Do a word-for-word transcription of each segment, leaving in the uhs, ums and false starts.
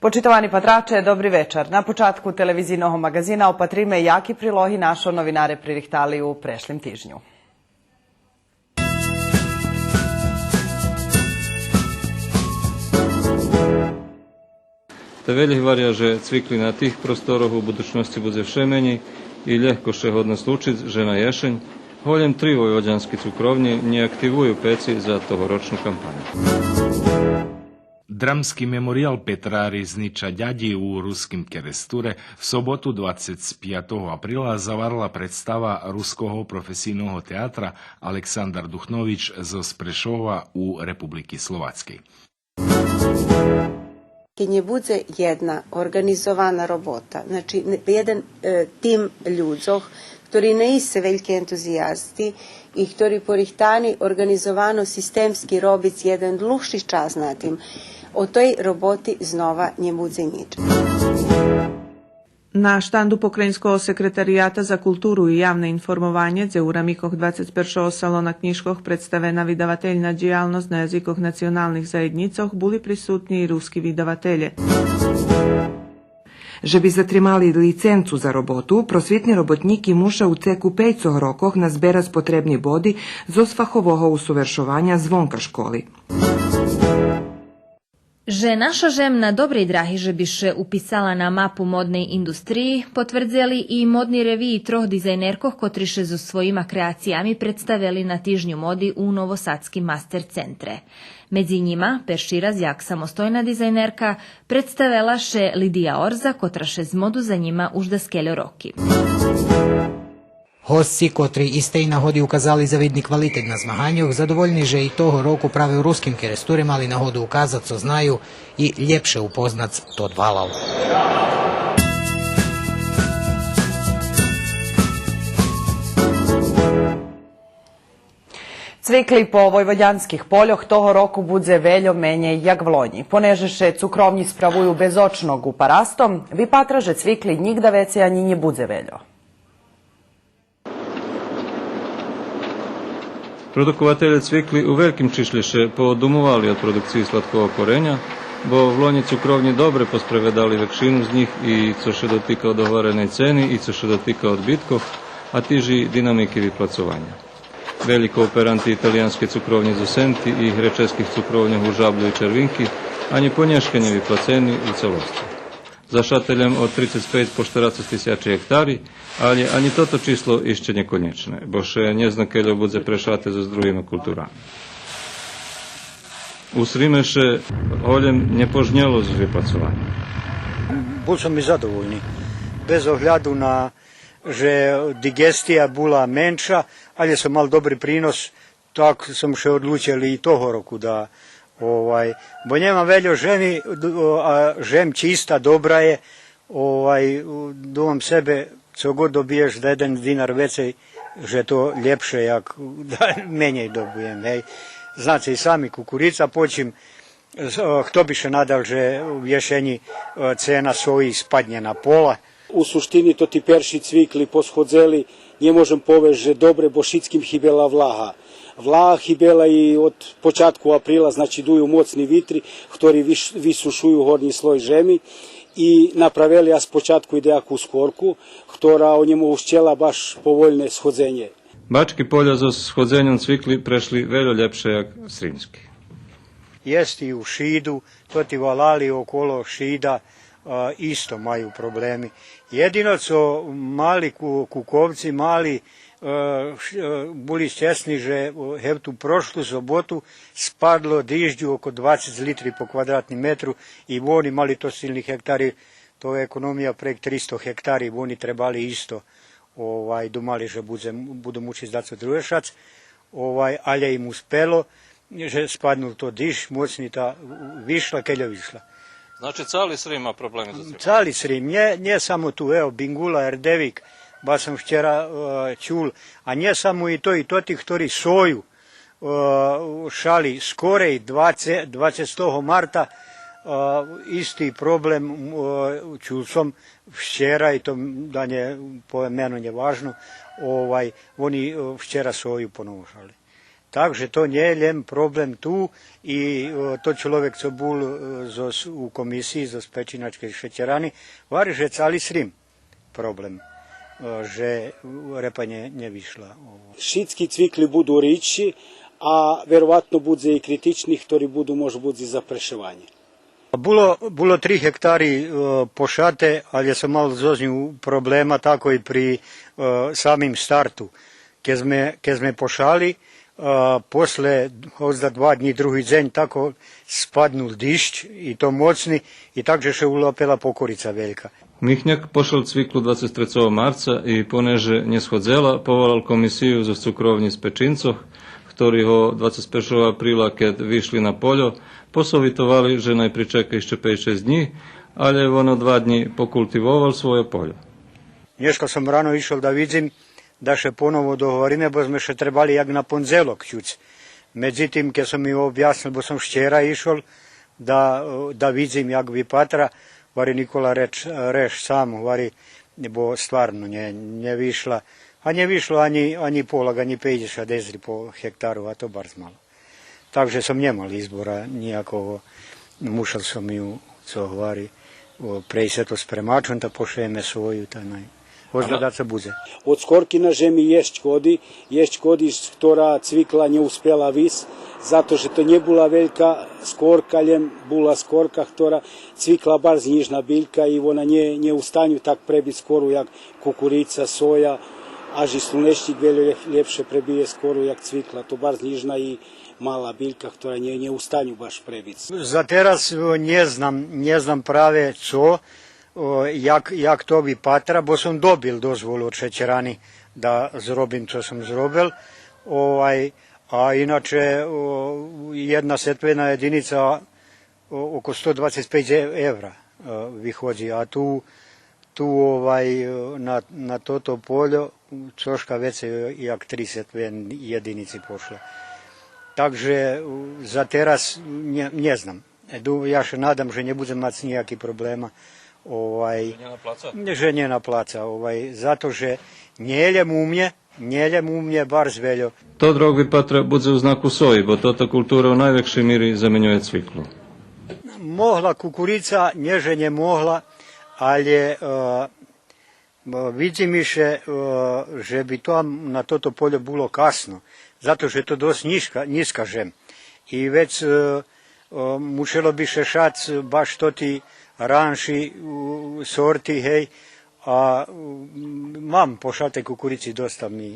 Почитовани патраче, добри вечар. На початку телевизийного маґазина опатриме яки прилоги нашо новинаре пририхтали у прешлим тижню. Та велї гваря же цвикли на тих просторох у будучносци будзе вше менєй и лєгко ше годно случиц же на єшень голєм три войводянски цукровнї нє активую пеци за тогорочну кампаню. Драмски мемориял Петра Ризнича Дядї у Руским Керестуре в соботу, двацец пятого априла, заварла представа Руского професийного театра „Александар Духнович” зоз Прешова у Републики Словацкей. Кед нє будзе єдна орґанизована робота, значи, не-, єден, е, тим людзох, хтори не исе вельки ентузиязти и хтори порихтани орґанизовано системски робиц єден длугши час на тим, о тей роботи знова нє будзе нїч. На штанду Покраїнского секретарията за културу и явне информованє, дзе у рамикох двацец першого салона кнїжкох представена видавательна дїялносц на язикох националних заєднїцох, були присутни и руски видавателє. Же би затримали лиценцу за роботу, просвитни роботнїки муша у цеку пейцох рокох назберац потребни боди зоз фахового усовершованя звонка школи. Же наша жем на добрей драги же би ше уписала на мапу модней индустриї, потвердзели и модни ревиї трох дизайнеркох котри ше зоз своїма креациями представели на Тижню моди у Новосадским Мастер Центре. Медзи нїма, перши раз як самостойна дизайнерка, представела ше Лидия Орза, котра ше з моду занїма уж даскельо роки. Госци, котри из тей нагоди указали завидни квалитет на змаганьох, задовольни же и того року праве у Руским Керестуре мали нагоду указац цо знаю и лєпше упознац тот валал. Цвикли по войводянских польох того року будзе вельо менєй як влонї. Понеже ше цукровнї справую безочно ґу парастом, випатра же цвикли нїґда вецей анї нє будзе вельо. Продукователє цвикли у вельким чишлє ше поодумовали од продукциї сладкого кореня, бо влонї цукровнї добре поспреведали векшину з нїх и цо ше дотика одгвареней цени, и цо ше дотика одбиткох, а тиж и динамики виплацованя. Велї кооперанти италиянскей цукровнї зоз Сенти и греческих цукровньох у Жаблю и Червинки анї по нєшка нє виплацени у целосци. За шателєм од трицец пейц по штерацец тисячи гектари, алє анї тото число ище нє конєчне, бо ше нє зна кельо будзе прешате зоз другима културами. У Сриме ше голєм нє пожнєло з виплацованьом. Бул сом и задовольни. Без огляду на же диґестия була менша, алє сом мал добри принос, так сом ше одлучел и того року да, овай, бо нємам вельо жеми, д-, о, а жем чиста, добра є, овай, у, думам себе, цо год добиєш за єден динар вецей, же то лєпше, як да менєй добуєм, гей. Знаце и сами, кукурица, почим, з-, о, хто би ше надал же в єшенї, о, цена сої спаднє на пола? У суштини, тоти перши цвикли посходзели, нє можем повесц же добре, бо шицким хибела влага. Влага хибела и од початку априла, значи, дую моцни витри, хтори виш-, висушую горнї слой жеми и направели аз початку и даяку скорку, хтора онємогущела баш повольне сходзенє. Бачки поля зоз сходзеньом цвикли прешли вельо лєпше як сримски. Єст и у Шиду, тоти валали около Шида, а, исто маю проблеми. Єдино цо мали ку-, куковци мали, е, ш-, е, були щесни же, е, гевту прошлу соботу спадло диждю око двацец литри по квадратним метру и вони мали то силни гектари, то економия прейґ тристо гектари, вони требали исто, овай, думали же будзе, буду мучиц дацо друге шац, овай, алє им успело, же спаднул то диждж моцни, та вишла, кельо вишла. Значи, цали Срим ма проблеми зоз цим? Цали Срим, нє, нє само ту, ево, Бингула, Ердевик, баш сом вчера, е, чул, а нє само и то, и тоти хтори сою, е, шали скорей, двацец, двацетого марта, е, исти проблем, е, чул сом вчера, и то да нє, по-, мено нє важно, овай, вони, е, вчера сою поново шали. Так же то нє лєм проблем ту и, о, тот чловек цо бул, е, зоз, у комисиї зоз Печиначкей шећерани, гвари же цали Срим проблем, е, же репа нє, нє вишла. Шицки цвикли буду ридши, а вероватно будзе и критични, хтори буду, може буц, и за прешевање. Було, було три гектари, е, пошате, але сом мал зоз ню проблема такой при, е, самим старту. Кед зме, кед зме пошали, е, после, озда два днї, други дзень, тако спаднул диждж, и то моцни, и так же ше улапела покорица велька. Михняк пошал цвиклу двацец трецого марца и понеже нє сходзела, поволал комисию зоз цукровнї з Печинцох, хтори го двацец першого априла, кед вишли на польо, посовитовали же най причека ище пейц-шейсц днї, але вон о два днї покултивовал свойо польо. Нєшка сом рано ишол да видзим, да ше поново договориме, бо зме ше требали як на пондзелок чуц. Медзитим, кед сом им обяснил, бо сом вчера ишол да, да видзим як випатра, гвари: Никола, реш, реш сам, гвари, бо стварно нє, нє вишла. А нє вишло анї, анї полак, анї пейдзешат еври по гектару, а то барз мало. Так же сом нємал избора нїякого. Мушал сом ю, цо гвари, о, прейсц то спремачом, та пошеєме свою, та най. Озда дацо будзе. Од скорки на жеми єст коди, єст коди з хтора цвикла нє успела висц, зато же то нє була велька скорка, лєм була скорка, хтора цвикла барз нїжна билька и вона нє, нє у станю так пребиц скору як кукурица, соя, аж и слунечнїк вельо лєп-, лєпше пребиє скору як цвикла. То барз нїжна и мала билька, хтора нє, нє у станю баш пребиц. За тераз, е, нє знам, нє знам праве цо, о, як, як то випатра, бо сом добил дозвол од шећерани да зробим цо сом зробил. Овай, а иначе, о, єдна сетвена єдиница, о, око сто двацец пейц е-, евра, е, виходзи, а ту, ту, овай, е, на, на тото польо цошка вецей як три сетвени єдиници пошло. Так же, е, за тераз нє, нє знам. Е, ду-, я ше надам же нє будзем мац нїяки проблема, овай, же нє наплаца? Же нє наплаца, овай, зато же нє лєм у мнє, нє лєм у мнє, барз вельо. Тот рок випатра будзе у знаку сої, бо тота култура у найвекшей мири заменює цвиклу. Могла кукурица, нє же нє могла, але, е, видзи ми ше, е, же би то на тото польо було касно, зато же то досц нїзка, нїзка жем. И вец, е, е, мушело би ше шац баш тоти ранши, у, сорти, гей, а, м, мам пошатей кукурици досц, та ми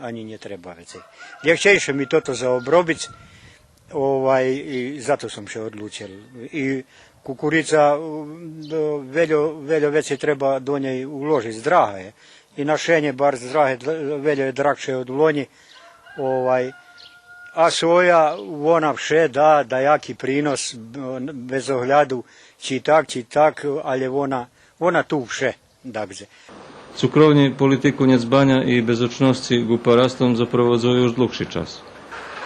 анї нє треба вецей. Лєгчейше ми тото за обробиц, овай, и зато сом ше одлучел. И кукурица, у, до, вельо, вельо вецей треба до нєй уложиц, драга є. И нашенє барз драге, др-, вельо є драгше од лонї, овай. А соя, вона вше да даяки принос, б-, без огляду чи так, чи так, але вона, вона ту вше. Дакдзе. Цукровнї политику нєдзбаня и безочносци ґу парастом запровадзую уж длугши час.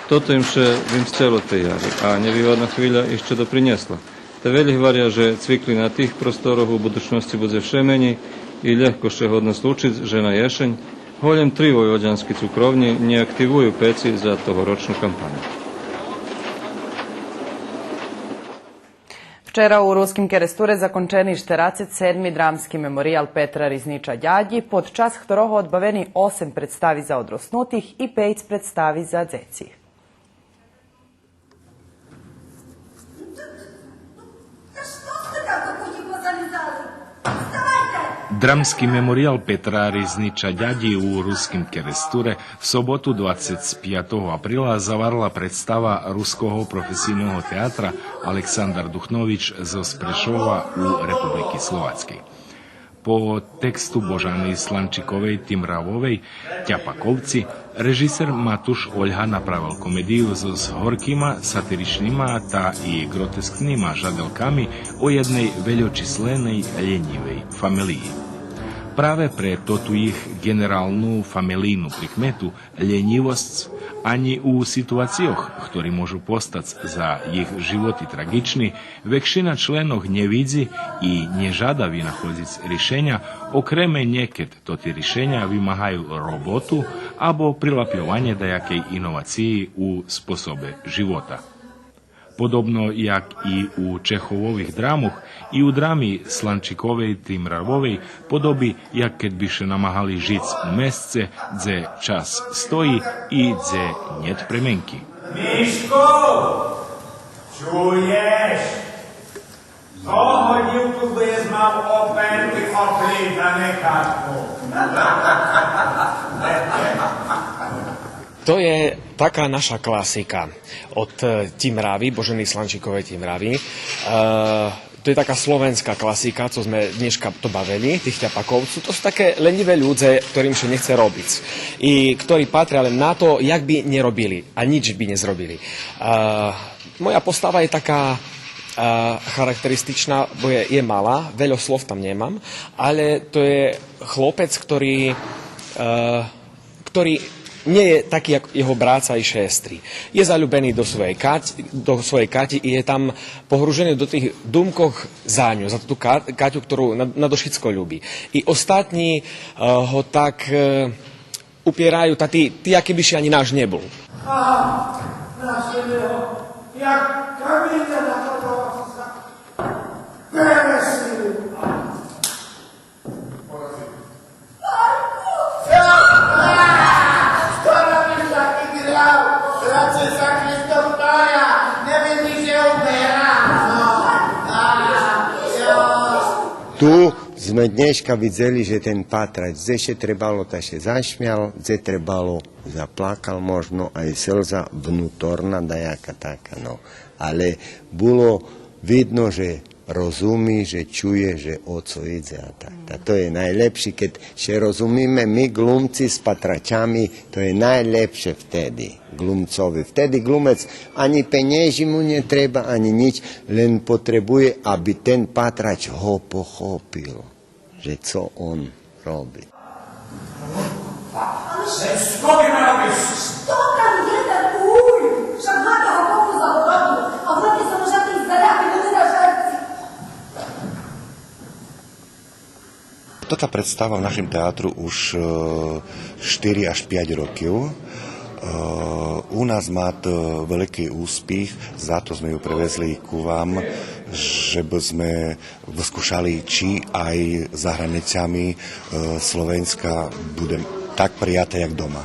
Тото им ше вимсцело тей яри, а нєвигодна хвиля ище допринєсла. Та велї гваря же цвикли на тих просторох у будучносци будзе вше менєй и лєгко ше годно случиц же на єшень голєм три войводянски цукровнї нє активую пеци за тогорочну кампаню. Вчера у Руским Керестуре закончени штерацец седми Драмски мемориял Петра Ризнича Дядї, под час хторого одбавени осем представи за одроснутих и пейц представи за дзеци. Драмски мемориял Петра Ризнича Дядї у Руским Керестуре в соботу, двацец пятого априла, заварла представа Руского професийного театра „Александар Духнович” зоз Прешова у Републики Словацкей. По тексту Божани Сланчиковей-Тимравовей „Тяпаковци” режисер Матуш Ольга направел комедию зоз горкима, сатиричнима та и гротескнима жаделками о єдней вельочисленей лєнївей фамелиї. Праве пре тоту їх ґенералну фамелийну прикмету лєнївосц, Анї у ситуацийох, хтори можу постац за їх животи траґични, векшина членох нє видзи и нє жада винаходзиц ришеня, окреме нєкед тоти ришеня вимагаю роботу або прилапльованє даякей иновациї у способе живота. Подобно як и у Чеховових драмох, и у драми Сланчиковей Тимравовей подоби як кед би ше намагали жиц у месце дзе час стої и дзе нєт пременки. Мишко, чуєш? Того дівку бы єс мал оперти о пліт, а не катку. То є така наша класика од, е, Тимрави, Божени Сланчиковей Тимрави. Е, то є така словенска класика, цо зме днєшка то бавели, тих тяпаковцу. То су таке ленїве людзе, хторим ше нє хце робиц. И хтори патря лем на то, як би нє робили, а нїч би нє зробили. Е, моя постава є така, е, характеристична, бо є, є мала, вельо слов там нємам, але то є хлопец, хтори, е, хтори нє є таки як його браца и шестри. Є залюбени до своєй Кать-, до своєй Кати и є там погружени до тих думкох за ню, за ту Ка-, Катю, хтору на-, надошицко люби. И остатнї, е, го так, е, упєраю, та ти, ти яки би ши анї наш нє бул. А, наше небо, як каміння на которого ся пересилив. Хто робив такый дірав? Радше за Христом стоя, не видиш, же умирам. А, а, йо. Ту зме днєшка видзели же тен патрач, дзе ше требало, та ше зашмял, дзе требало, заплакал можно, а и слза внуторна даяка така, но. Але було видно же розуми, же чує, же о цо идзе, а так. Та то є найлєпше, кед ше розумиме ми, глумци, з патрачами, то є найлєпше втеди глумцови. Втеди глумец анї пенєжи му нє треба, анї нїч, лен потребує, аби тен патрач го похопил, же цо он роби. Што ти ме робиш? Што там є такуй? Што мати го попу за бороду, а вони заложати із заляки, вони на жерці. Тота представа в нашим театру уж, е, штири аж пять років. Е, у нас мат, е, великый успіх, зато зме ю привезли и ку вам, жебы зме выскушали, чи ай за границями, е, Словенска буде так приятна, як дома.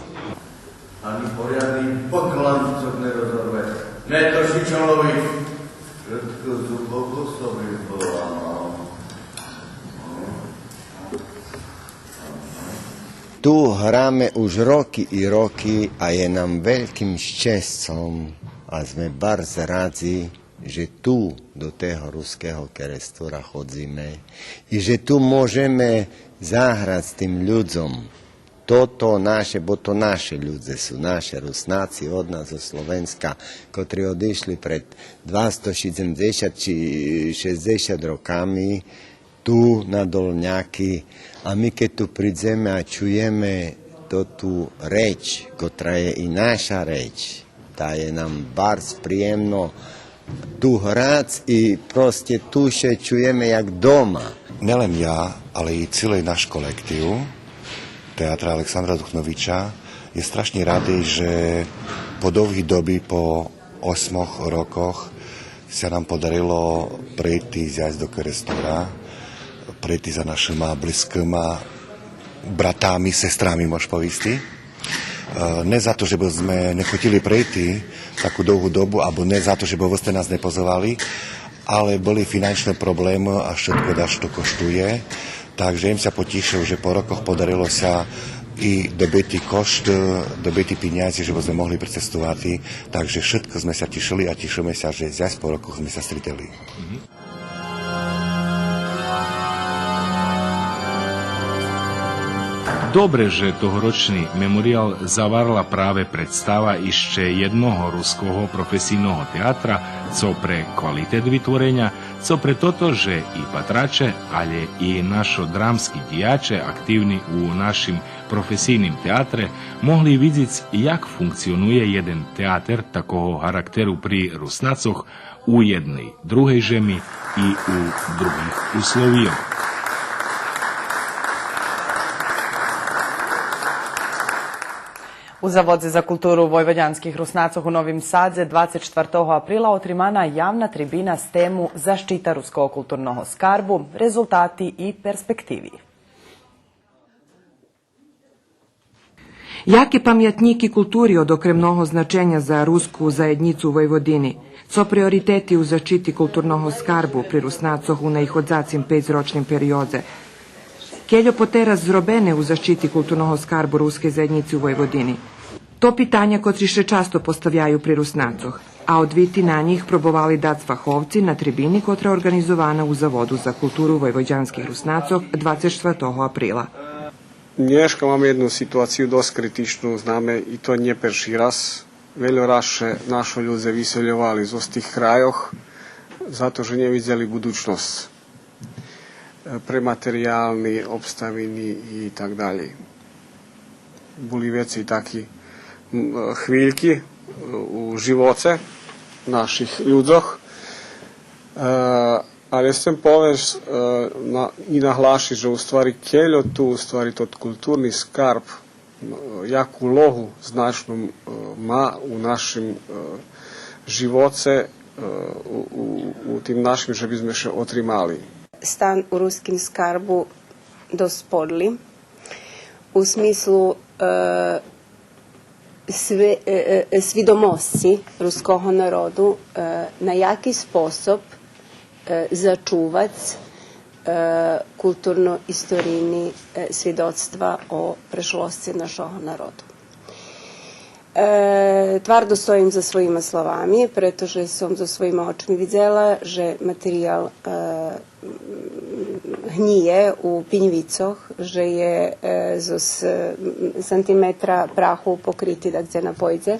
Ани порядный покланцок не розорве. Не то шичолови. Шытко зубокоса бы поламал. Ту граме уж роки и роки, а є нам вельким щесцом, а зме барз радзи, же ту до того Руского Керестура ходзиме и же ту можеме заграц тим людзом тото наше, бо то наши людзе су, наши Руснаци од нас зо Словенска, котри одишли пред двасто шейдзешат чи шейдзешат роками ту на Долняки, а ми кед ту придземе а чуєме тоту реч, котра є и наша реч, та є нам барз приємно ту грац и просто ту ше чуєме як дома. Нелем я, але и цилий наш колектив Театра Александра Духновича є страшні радий, же по довгій добі, по осьмох рокох, ся нам подарило прийти зясь до Керестура, прийти за нашыма близкыма братами, сестрами, мож повісти. Е, не за то, же бы зме не хотіли прийти таку довгу добу, або не за то, же бы вы сте нас не позовали, але были фінансьні проблемы а шытко дашто коштує. Так же єм ся потішыл, же по рокох подарило ся и добити кошт, е, добити пінязі, же бы зме могли прицестувати. Так же шытко зме ся тішыли а тішыме ся, же зясь по рокох зме ся стрітили. Добре же тогорочни мемориял заварла праве представа ище єдного руского професийного театра, цо пре квалитет витвореня, цо пре тото же и патраче, алє и нашо драмски дїяче активни у нашим професийним театре могли видзиц як функционує єден театер такого гарактеру при Руснацох у єдней, другей жеми и у других условийох. У Заводзе за културу войводянских Руснацох у Новим Садзе двацец штвартого априла отримана явна трибина з тему Защита руского културного скарбу, резултати и перспективи. Яки памятнїки култури од окремного значеня за руску заєднїцу у Войводини? Цо приоритети у защити културного скарбу при Руснацох у наиходзацим пейцрочним периодзе? Кельо потераз зробене у защити културного скарбу рускей заєднїци у Войводини? То питаня котри ше часто поставяю при Руснацох, а одвити на нїх пробовали дац фаховци на трибини котра орґанизована у Заводу за културу войводянских Руснацох двацец штвартого априла. Нєшка маме єдну ситуацию досц критичну, знаме и то нє перши раз. Вельо раз ше нашо людзе висельовали зоз тих крайох, зато же нє видзели будучносц. Е, пре материялни обставини и так далєй. Були вецей таки, м, хвильки, е, у живоце наших людзох. Е, Алє сцем повесц, е, на, и наглашиц же у ствари кельо ту, у ствари тот културни скарб, м, яку улогу значну, е, ма у нашим, е, живоце, е, у, у, у тим нашим же би зме ше отримали. Стан у руским скарбу досц подли, у смислу, е, све-, е, е, свидомосци руского народу, е, на яки способ, е, зачувац, е, културно-историйни, е, свидоцтва о прешлосци нашого народу. Е, твардо стоїм за своїма словами, прето же сом зоз своїма очми видзела же материял, е, гнїє у пиньвицох, же є, е, зоз, е, сантиметра праху покрити дакдзе на пойдзе,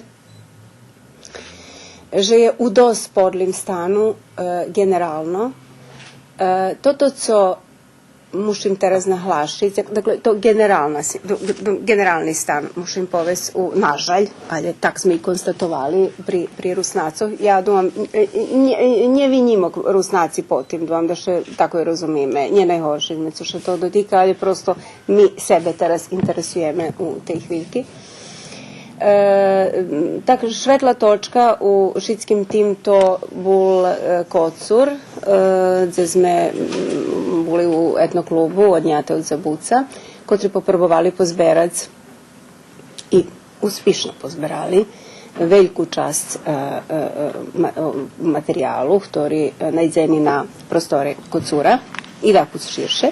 же є у досц подлим стану, е, ґенерално. Е, тото цо мушим тераз наглашиц, дакле, то ґенерална си-, ґ-, ґ-, ґенерални стан, мушим повесц у, нажаль, алє так зме и констатовали при, при Руснацох. Я думам, е, е, нє, е, нє винїмох Руснаци по тим, думам да ше тако и розумиме. Нє найгорше зме цо ше того дотика, алє просто ми себе тераз интересуєме у тей хвильки. Е, так, шветла точка у шицким тим то бул, е, Коцур, е, дзе зме, м, були у етноклубу Одняте од забуца, котри попробовали позберац и успишно позберали вельку часц, е, е, е, ма-, о, материялу, хтори, е, найдзени на просторе Коцура и дакус ширше,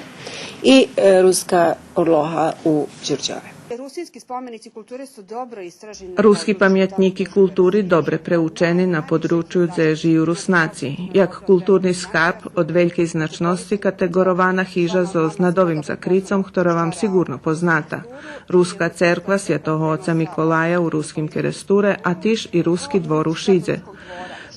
и, е, руска одлога у Дюрдьове. Русински споменици културе су добро истражени. Руски памятнїки култури добре преучени на подручю дзе жию Руснаци. Як културни скарб од велькей значносци катеґорована хижа зоз надовим закрицом, хтора вам сиґурно позната. Руска церква Святого Оца Миколая у Руским Керестуре, а тиж и Руски двор у Шидзе.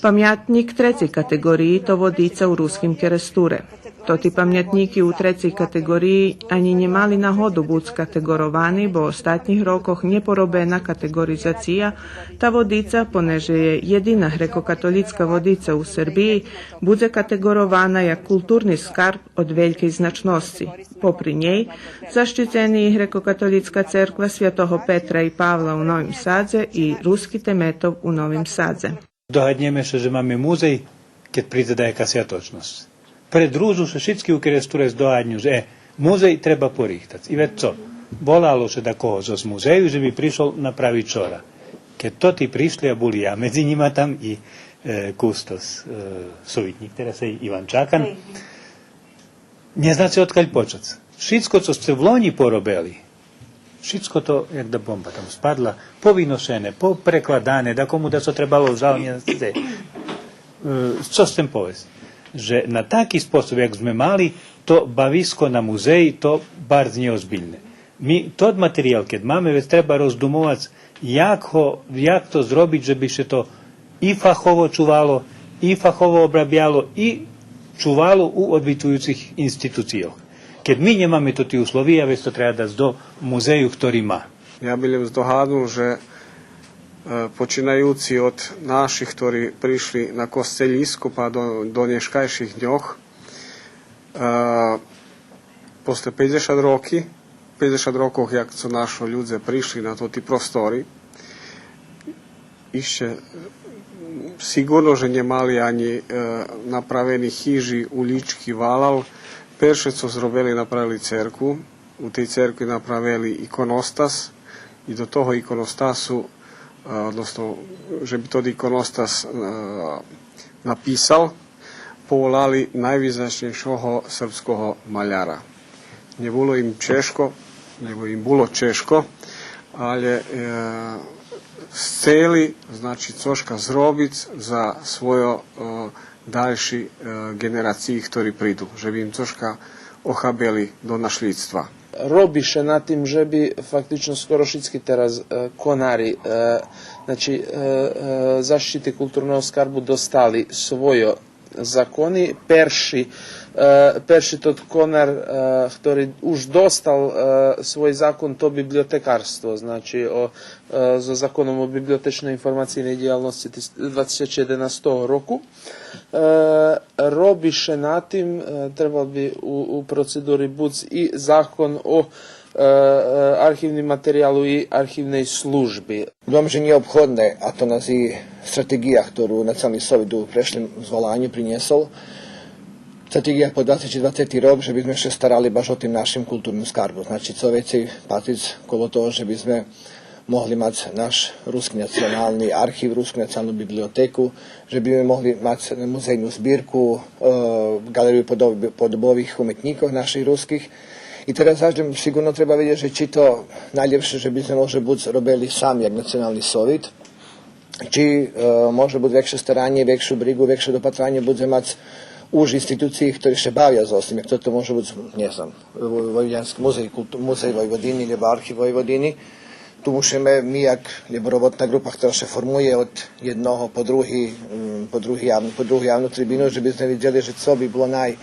Памятнїк трецей катеґориї то водица у Руским Керестуре. Тоти памятнїки у трецей катеґориї анї нє мали нагоду буц катеґоровани, бо остатнїх рокох нє поробена катеґоризация, та водица, понеже є єдина грекокатолїцка водица у Сербиї, будзе катеґорована як културни скарб од велькей значносци. Попри нєй, защицени и Грекокатолїцка церква Святого Петра и Павла у Новим Садзе и Руски теметов у Новим Садзе. Здогаднєме ше же маме музей, кед придзе даяка святочносц. Пред Рузу ше шицки у Керестуре здогадню же, е, музей треба порихтац. И вец цо? Волало ше дакого зоз музею же би пришол направиц шора. Кед тоти пришли, а були я медзи нїма там и, е, кустос, е, сувитнїк тераз, е, Иван Чакан. Нє зна ше одкаль почац. Шицко цо сце влонї поробели, шицко то як да бомба там спадла, повиношене, попрекладане, дакому дацо требало, жал, нє зна ше. Е, цо сцем повесц? Же на таки способ як зме мали то бависко на музеї, то барз нєозбильне. Ми тот материял, кед маме, вец треба роздумовац як го, як то зробиц же би ше то и фахово чувало, и фахово обрабяло, и чувало у одвитуюцих институцийох. Кед ми нємаме тоти условия, вец то треба дац до музею хтори ма. Я би лєм здогаднул же, е, починаюци од наших хтори пришли на Костелїско па до, до нєшкайших дньох, е, после пейдзешат роки, пейдзешат рокох як цо нашо людзе пришли на тоти простори, ище, е, сиґурно же нє мали анї, е, направени хижи, улїчки, валал. Перше цо зробели, направели церкву. У тей церкви направели иконостас и до того иконостасу, е, односно, же би тот иконостас, е, написал, поволали найвизначнєйшого српского маляра. Нє було им чежко, нєго им було чежко, алє, е, сцели, значи, цошка зробиц за свойо, е, дальши, е, ґенерациї хтори приду, же би им цошка охабели до нашлїдства. Роби ше на тим же би фактично скоро шицки тераз, е, конари, е, значи, е, е, защити културного скарбу достали свойо закони. Перши, е, перши тот конар, е, хтори уж достал, е, свой закон, то библиотекарство, значи, о, е, зоз законом о библиотечно-информацийней дїялносци тис-, двацец єденастого року. Е, роби ше на тим, е, требал би у, у процедури буц и закон о, е, е, архивним материялу и архивней служби. Думам же нєобходне, а то нас и стратеґия хтору Национални совит у прешлим зволаню принєсол, стратеґия по двацец двацети рок, же би зме ше старали баш о тим нашим културним скарбу. Значи, цо вецей патриц коло того же би зме могли мац наш руски национални архив, Руску националну библиотеку, же би зме могли мац музейну збирку, е, ґалерию подоб-, подобових уметнїкох наших руских. И тераз заш лєм сиґурно треба видзец же чи то найлєпше же би зме може буц робели сами як Национални совит, чи, е, може буц векше старанє, векшу бриґу, векше допатранє будзе мац уж институциї хтори ше бавя зоз тим, як то, то може буц, нє знам, Во-, Войводянски музей култу-, Музей Войводини, лєбо Архив Войводини. Ту мушиме ми, як, лєбо роботна ґрупа хтора ше формує од єдного по други, м, по други явну, по другу явну трибину, же би зме видзели же цо би було най-,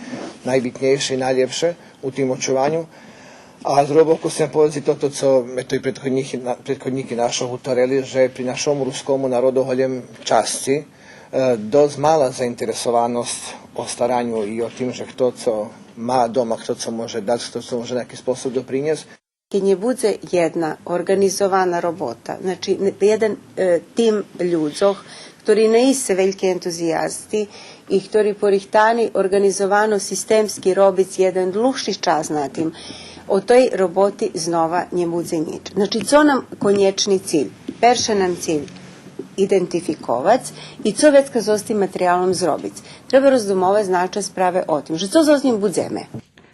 найбитнєйше и найлєпше у тим очуваню. А з другого боку сцем повесц и тото цо ме то и предходнїки на-, предходнїки нашо гуторели, же при нашому рускому народу голєм часци, е, досц мала заинтересованосц о стараню и о тим же хто цо ма дома, хто цо може дац, хто цо може на нєки способ допринєсц. Кед нє будзе єдна орґанизована робота, значи, не-, єден, е, тим людзох, хтори наисце вельки ентузиязти и хтори порихтани, орґанизовано, системски робиц єден длугши час на тим, о тей роботи знова нє будзе нїч. Значи, цо нам конєчни циль? Перше нам циль идентификовац и цо вецка зоз тим материялом зробиц. Треба роздумовац, значи, справе о тим же цо зоз нїм будземе.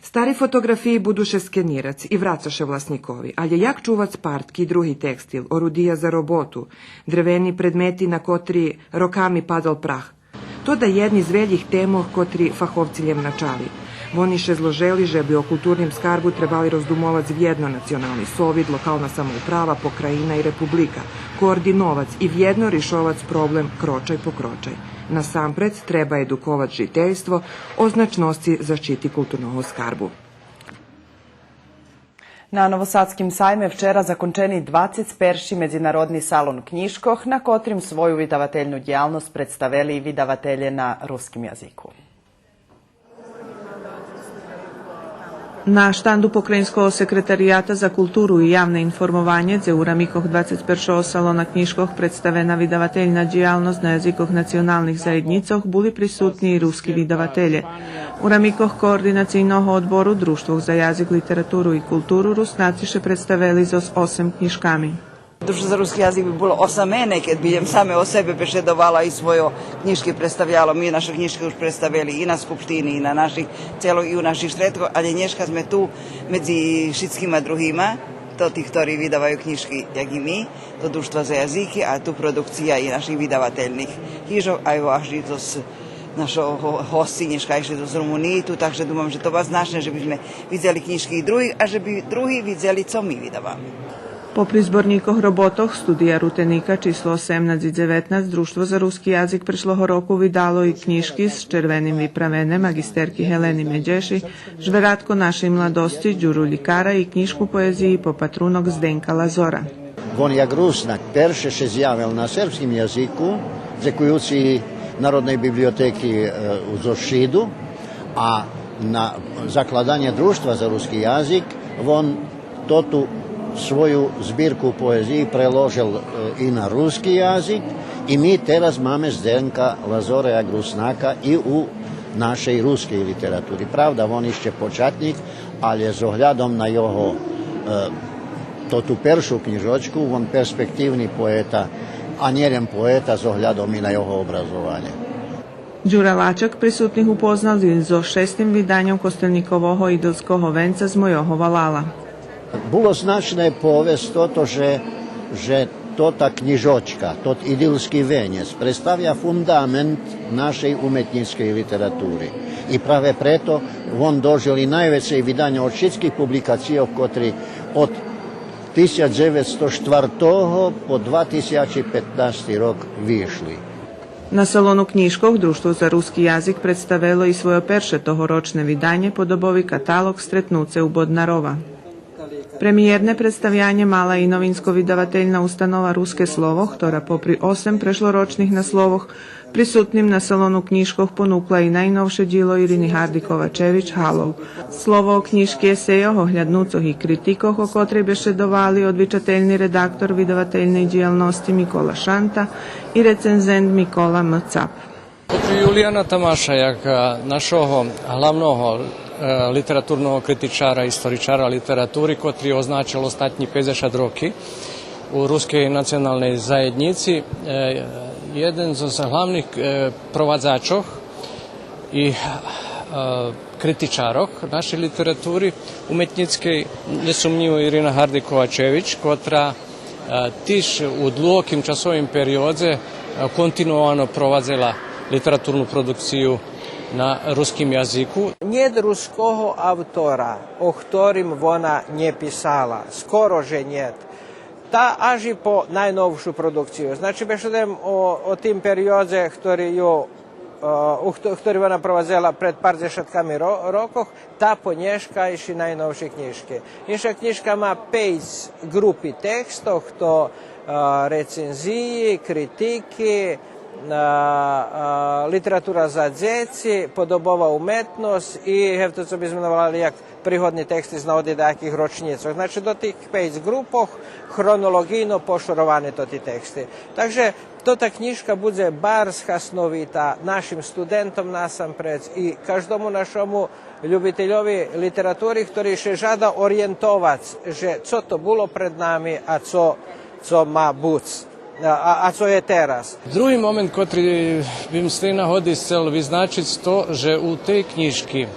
Стари фотоґрафиї буду ше скенирац и враца ше власнїкови, алє як чувац партки и други текстил, орудия за роботу, древени предмети на котри роками падал прах? То даєдни з велїх темох котри фаховци лєм начали. Вони ше зложели же би о културним скарбу требали роздумовац вєдно Национални совит, локална самоуправа, покраїна и република, координовац и вєдно ришовац проблем крочай по крочай. Насампред, треба едуковац жительство о значносци защити културного скарбу. На Новосадским сайме вчера закончени двацец перши Медзинародни салон кнїжкох, на котрим свою видавательну дїялносц представели и видавателє на руским язику. На штанду Покраїнского секретарията за културу и явне информованє, дзе у рамикох двацец першого салона кнїжкох представена видавательна дїялносц на язикох националних заєднїцох, були присутни и руски видавателє. У рамикох Координацийного одбору Дружтвох за язик, литературу и културу Руснаци ше представели зоз осем кнїжками. Дружтво за руски язик би було осамене кед би лєм саме о себе бешедовала и свойо кнїжки представяло. Ми нашо кнїжки уж представели и на Скупштини, и на наших целох, и у наших штредкох, алє нєшка зме ту медзи шицкима другима, то тих хтори видаваю кнїжки, як и ми, то Дружтва за язики, а ту продукция и наших видавательних хижох, а и аж и зоз Нашо го-, госци нєшка ишли зоз Румуниї ту, так же думам же то баш значне же би зме видзели кнїжки и других, а же би други видзели цо ми видаваме. Попри зборнїкох роботох, Студия Рутеника, число осемнац и дзеветнац, Дружтво за руски язик прешлого року видало и кнїжки з червеним виправенє маґистерки Гелени Медєши, Жверятко нашей младосци Дюрю Лїкара и кнїжку поезиї Попатрунок Зденка Лазора. Вон як Руснак перше ше зявел на сербским язику, дзекуюци Народней библиотеки, е, у, зоз Шиду, а на закладанє Дружтва за руски язик вон тоту свою збирку поезиї преложел, е, и на руски язик, и ми тераз маме Зденка Лазора як Руснака и у нашей рускей литератури. Правда, вон ище початнїк, алє з оглядом на його, е, тоту першу кнїжочку, вон перспективни поета, а нєлєм поета з оглядом и на його образованє. Дюра Лачак присутних упознал и зоз шестим виданьом Костельникового Идилского венца З мойого валала. Було значне повесц тото же, же тота кнїжочка, тот Идилски венєц представя фундамент нашей уметнїцкей литератури. И праве прето вон дожил и найвецей виданя од шицких публикацийох котри од тисяч дзеветсто штвартого по два тисячи петнасти рок вишли. На салону кнїжкох Дружтво за руски язик представело и свойо перше тогорочне виданє, подобови каталоґ Стретнуце у Боднарова. Премиєрне представянє мала и Новинско-видавательна установа Руске слово, хтора попри осем прешлорочних насловох, присутним на салону кнїжкох понукла и найновше дїло Ирини Гарди Ковачевич Галов. Слово о кнїжки есейох, огляднуцох и критикох, о котрей бешедовали одвичательни редактор видавательней дїялносци Микола Шанта и рецензент Микола М. Цап. Од Юлияна Тамаша, як, е, нашого главного, е, литературного критичара, историчара литератури, котри означел остатнї пейдзешат роки у рускей националней заєднїци, е, єден з, з главних, е, провадзачох и, е, критичарох нашей литератури уметнїцкей, нєсумнїво Ирина Гарди Ковачевич, котра, е, тиж у длугим часовим периодзе, е, континуовано провадзела литературну продукцию на руским язику. Нєт руского автора о хторим вона нє писала, скоро же нєт. Та аж и по найновшу продукцию. Значи, бешедуєм о, о тим периодзе хтори ю, е, у хто-, хтори вона провадзела пред пар дзешатками ро-, рокох, та по нєшкайши найновши кнїжки. Инша кнїжка ма пейц ґрупи текстох, то, е, рецензиї, критики, е, е, литература за дзеци, подобова уметносц и, гевто, цо би зме волали як пригодни тексти з нагоди даяких рочнїцох. Значи, до тих пейц ґрупох хронолоґийно пошоровани тоти тексти. Так же тота кнїжка будзе барз хасновита нашим студентом насампредз и каждому нашому любительови литератури, хтори ше жада ориєнтовац же цо то було пред нами, а цо, цо ма буц, а, а, а цо є тераз. Други момент котри бим з тей нагоди сцел визначиц то же у тей кнїжки,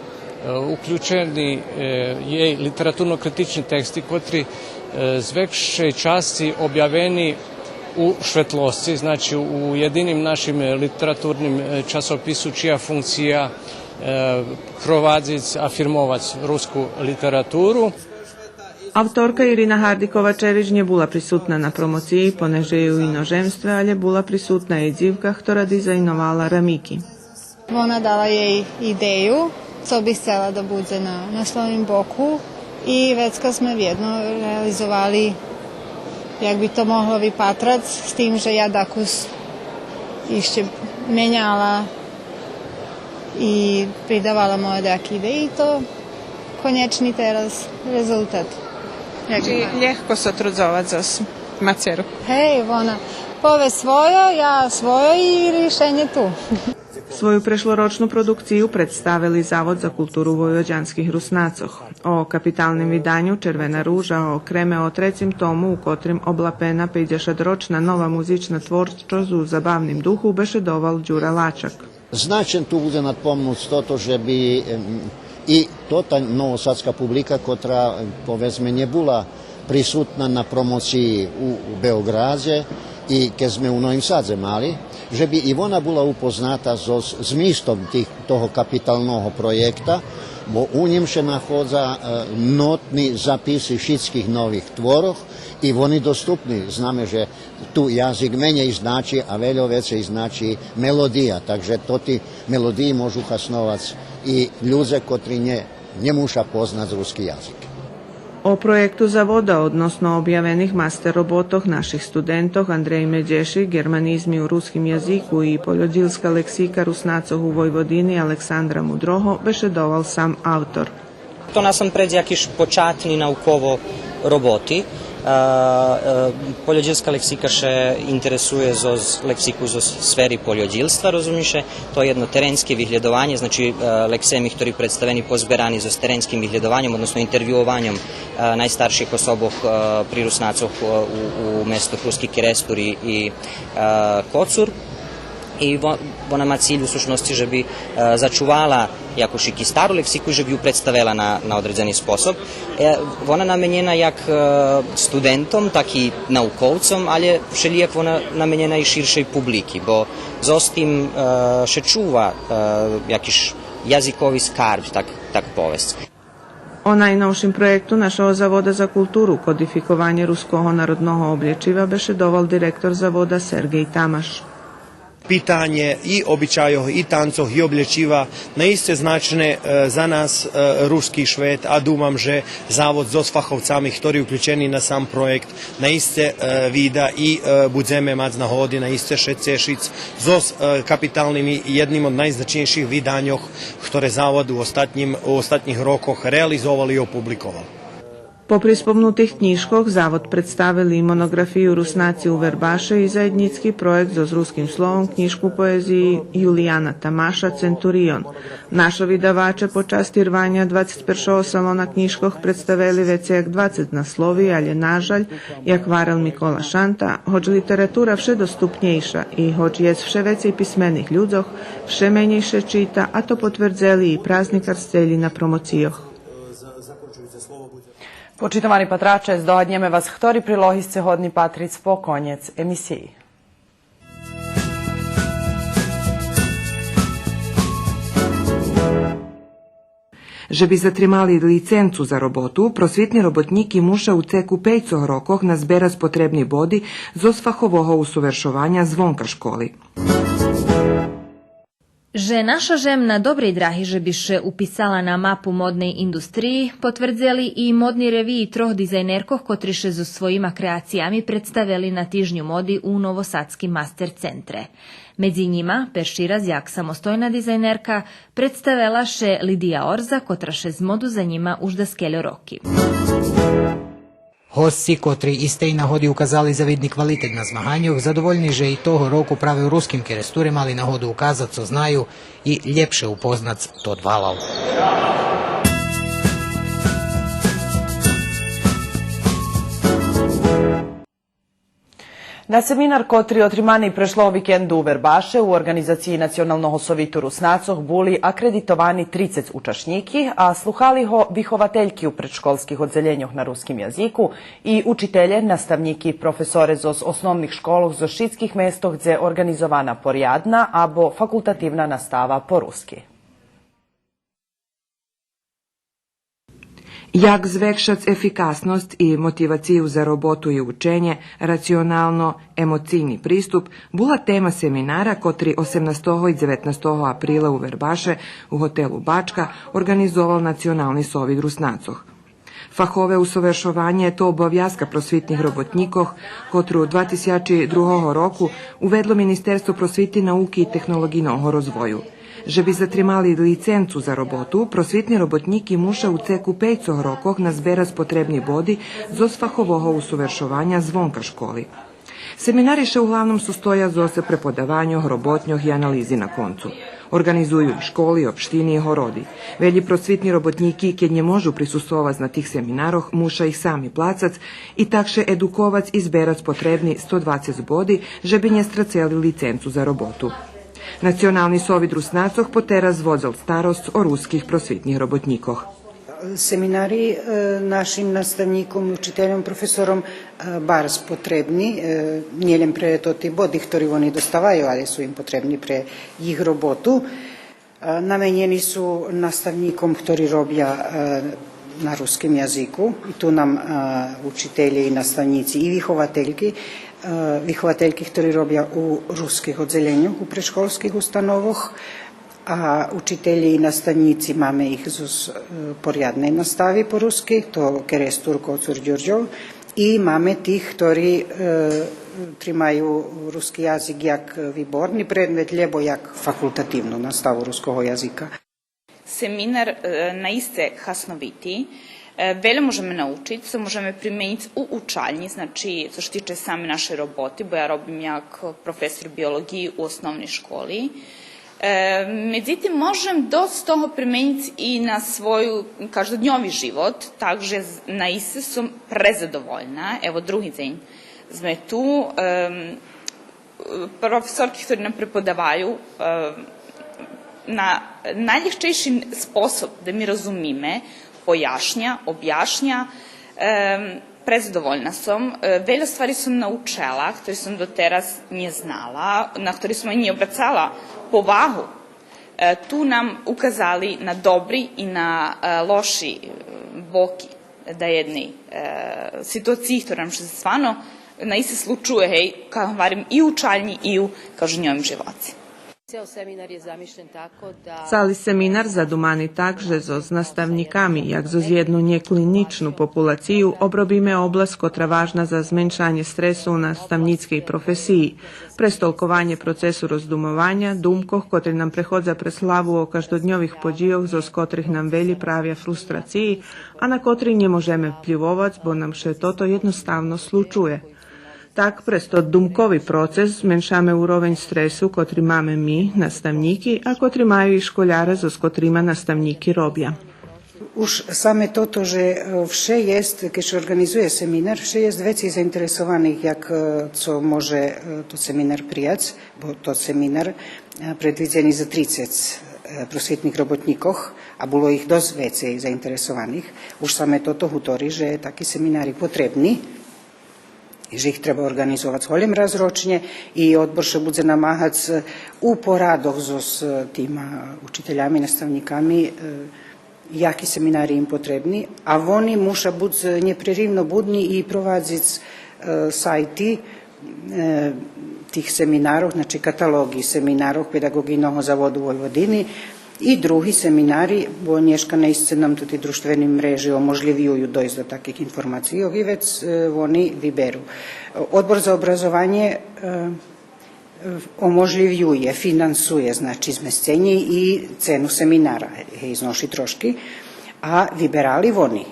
е, уключени, е, єй литературно-критични тексти котри, е, з векшей часци обявени у Шветлосци, значи у єдиним нашим литературним, е, часопису чия функция, е, провадзиц, афирмовац руску литературу. Авторка Ирина Гарди Ковачевич нє була присутна на промоциї, понеже є у иножемстве, алє була присутна єй дзивка, хтора дизайновала рамики. Вона дала єй идею, цо би сцела да будзе на, на насловним боку и вецка зме вєдно реализовали, як би то могло випатрац, з тим же я дакус ище меняла и придавала мойо даяки идеї, то конєчни тераз резултат. Як... Чи лєгко сотрудзовац зоз мацерку? Гей, вона пове свойо, я свойо и ришенє ту. Свою прешлорочну продукцию представели Завод за културу войводянских Руснацох. О капиталним виданю Червена ружа, окреме о трецим тому, у котрим облапена пейдзешатрочна нова музична творчосц у забавним духу, бешедовал Дюра Лачак. Значен ту будзе надпомнуц тото же би, ем, и тота новосадска публика котра, ем, поведзме, нє була присутна на промоциї у, у Беоґрадзе и кед зме у Новим Садзе мали, же би и вона була упозната зоз змистом тих, того капиталного проєкта, бо у нїм ше находза, е, нотни записи шицких нових творох и вони доступни. Знаме же ту язик менєй значи, а вельо вецей значи мелодия. Так же тоти мелодиї можу хасновац и людзе котри нє, нє муша познац руски язик. О проєкту Завода, односно обявених мастер роботох наших студентох Андрей Медєшик, Германизми у руским язику и Польодїлска лексика Руснацох у Войводини Александра Мудрого, бешедовал сам автор. То насампредз якиш початни науково роботи. Е, е, польодїлска лексика ше интересує зоз лексику зоз сфери польодїлства, розуми ше, то єдно теренске виглєдованє, значи, е, лексеми хтори представени, позберани зоз теренским виглєдованьом, односно интервюованьом, е, найстарших особох, е, при Руснацох, е, у, у местох Руски Керестур и, е, Коцур. И во-, вона ма циль у сущносци же би, е, зачувала якош и стару лексику и же би ю представела на, на одредзени способ. Е, вона наменєна як, е, студентом, так и науковцом, але вшелїяк вона наменєна и ширшей публики, бо зоз тим, е, ше чува, е, якиш язикови скарб, так, так повесц. О найновшим проєкту нашого Завода за културу, кодификованє руского народного облєчива, бешедовал директор Завода Сергей Тамаш. Питанє и обичайох, и танцох, и облєчива наисце значне, е, за нас, е, руски швет, а думам же Завод зоз фаховцами, хтори уключени на сам проєкт, наисце, е, вида и, е, будземе мац нагоди наисце ше цешиц зоз, е, капиталним и єдним од найзначнєйших виданьох хторе Завод у остатнїм, у остатнїх рокох реализовал и опубликовал. Попри спомнутих кнїжкох, Завод представел и моноґрафию Руснаци у Вербаше и заєднїцки проєкт зоз Руским словом, кнїжку поезиї Юлияна Тамаша Центурион. Нашо видаваче по части рваня двацец першого салона кнїжкох представели вецей як двацец наслови, але, на жаль, як гварел Микола Шанта, гоч литература вше доступнєйша и гоч єст вше вецей писмених людзох, вше менєй ше чита, а то потвердзели и празникарсцелї на промоцийох. Почитовани патраче, здогаднєме вас хтори прилоги сце годни патриц по конєц емисиї. Же би затримали лиценцу за роботу, просвитни роботнїки муша у цеку пейцох рокох назберац потребни боди зоз фахового усовершованя звонка школи. Же наша жем на добрей драги же би ше уписала на мапу модней индустриї, потвердзели и модни ревиї трох дизайнеркох котри ше зоз своїма креациями представели на Тижню моди у Новосадским мастер центре. Медзи нїма, перши раз як самостойна дизайнерка, представела ше Лидия Орза, котра ше з моду занїма уж даскельо роки. Госци, котри и з тей нагоди указали завидни квалитет на змаганьох, задовольни же и того року праве у Руским Керестуре мали нагоду указац цо знаю и лєпше упознац тот валал. На семинар котри отримани прешлого викенду у Вербаше у орґанизациї Националного совиту Руснацох були акредитовани трицец учашнїки, а слухали го виховательки у предшколских оддзелєньох на руским язику и учителє, наставнїки, професоре зоз основних школох зоз шицких местох дзе орґанизована порядна або факултативна настава по руски. Як звекшац ефикасносц и мотивацию за роботу и ученє, рационално-емоцийни приступ була тема семинара котри осемнастого и дзеветнастого априла у Вербаше у готелу Бачка орґанизовал Национални совит Руснацох. Фахове усовершованє то обовязка просвитних роботнїкох, котру два тисячи другого року уведло Министерство просвити, науки и технолоґийного розвою. Же би затримали лиценцу за роботу, просвитни роботнїки муша у цеку пейцох рокох назберац потребни боди зоз фахового усовершованя звонка школи. Семинари ше углавном состоя зоз преподаваньох, роботньох и анализи на концу. Орґанизую их школи, општини и городи. Велї просвитни роботнїки, кед нє можу присуствовац на тих семинарох, муша их сами плацац и так ше едуковац и зберац потребни сто двацец боди, же би нє страцели лиценцу за роботу. Национални совит Руснацох потераз водзел старосц о руских просвитних роботнїкох. Семинари, е, нашим наставнїком, учительом, професором, е, барз потребни, е, нє лєм пре тоти боди хтори вони доставаю, але су им потребни пре їх роботу. Е, наменєни су наставнїком хтори робя, е, на руским язику. И ту нам, е, учителє и наставнїци и виховательки, е, виховательки хтори робя у руских оддзеленьох, у предшколских установох. А учителє и наставнїци, маме их зоз, е, порядней настави по руски, то Керестур, Коцур, Дюрдьов, и маме тих хтори, е, тримаю руски язик як виборни предмет, лєбо як факултативну наставу руского язика. Семинар, е, наисце хасновити. Е, вельо можеме научиц, цо можеме применїц у учальнї, значи, цо ше тиче саме нашей роботи, бо я робим як професор биолоґиї у основней школи. Е, медзитим, можем досц того применїц и на свой каждодньови живот, так же з-, наисце сом презадовольна. Ево, други дзень зме ту. Ем, професорки хтори нам преподаваю, е, на найлєгчейши способ да ми розумиме, пояшня, обяшня. Е, презадовольна сом. Е, вельо ствари сом научела, хтори сом дотераз нє знала, на хтори сом анї нє обрацала повагу. Е, ту нам указали на добри и на, е, лоши, е, боки даєдней, е, ситуациї, хтора нам ше стварно наисце случує, гей, кед гварим, и у учальнї, и у каждодньовим живоце. Цели семинар задумани так же зоз наставнїками, як зоз єдну нєклинїчну популацию, обробиме обласц котра важна за зменшанє стресу у наставнїцкей професиї, през толкованє процесу роздумованя, думкох котри нам преходза през главу о каждодньових подїйох, зоз котрих нам велї правя фрустрациї, а на котри нє можеме вплївовац, бо нам ше тото єдноставно случує. Так, през тот думкови процес зменшаме уровень стресу котри маме ми, наставнїки, а котри маю и школяре зоз котрима наставнїки робя. Уж саме тото же, е, вше єст, кед ше орґанизує семинар, вше єст вецей заинтересованих як, е, цо може, е, тот семинар прияц, бо тот семинар, е, предвидзени за трицец, е, просвитних роботнїкох, а було их досц вецей заинтересованих. Уж саме тото гутори же таки семинари потребни. И же их треба орґанизовац голєм раз рочнє, и Одбор ше будзе намагац у порадох зоз, е, тима учителями, наставнїками, е, яки семинари им потребни, а вони муша буц нєпреривно будни и провадзиц, е, сайти, е, тих семинарох, значи каталоґи семинарох Педаґоґийного заводу Войводини, и други семинари, бо нєшка наисце нам тоти дружтвени мрежи оможлївюю дойсц до таких информацийох и вец, е, вони виберу. Одбор за образованє, е, е, оможлївює, финансує, значи, змесценє и цену семинара, гей, зноши трошки, а виберали вони.